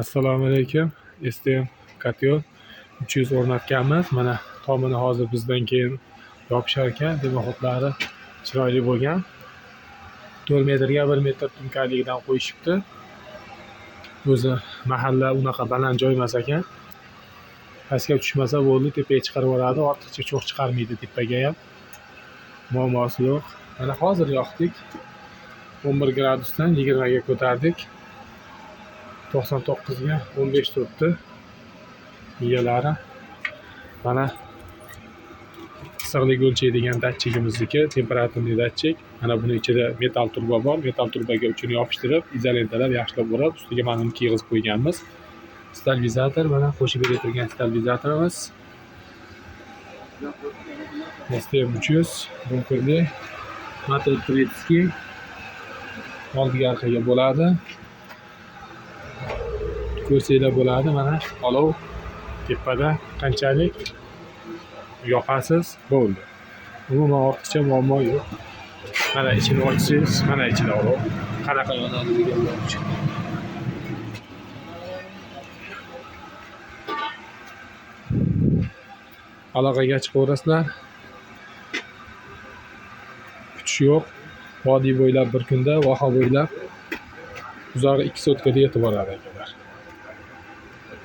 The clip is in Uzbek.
Assalomu alaykum. STM Kotel 300 o'rnatganmiz. Mana tomini hozir bizdan keyin yopishar ekan. Demoxodlari chiroyli bo'lgan. 4 metrga 1 metr tumkaligidan qo'yishibdi. O'zi mahalla unaqa baland joy emas ekan. Pastga tushmasa bo'ldi, tepaga chiqarib yuboradi. Ortiqcha cho'g' chiqarmaydi tepaga ham. Muammosi yo'q. Mana hozir yoqdik. 11 gradusdan 20 ga ko'tardik. 99 ga 15 turibdi. Egalari mana issiqlik o'lchaydigan datchigimizniki, temperaturli datchik. Mana buni ichida metal turba bor. Metal turbaga uchini yopishtirib, izolentalab yaxshilab o'rab, ustiga mana buni kiyg'izib qo'yganmiz. Stabilizator, mana qo'shib bera turgan stabilizatorimiz. STM 300 bunkerli motor турецкий, oldiga orqaga bo'ladi. Ko'rsanglar bo'ladi, mana olov tepada qanchalik yoqasiz bo'ldi. Umuman ortiqcha muammo yo'q. Mana ichini ochsangiz, mana ichida olov qanaqa yonadi deganlar uchun. Aloqaga chiqaverasizlar. Kutish yo'q. Vodiy bo'ylab bir kunda, voha bo'ylab uzog'i 2 sutkada yetib boradi ekan.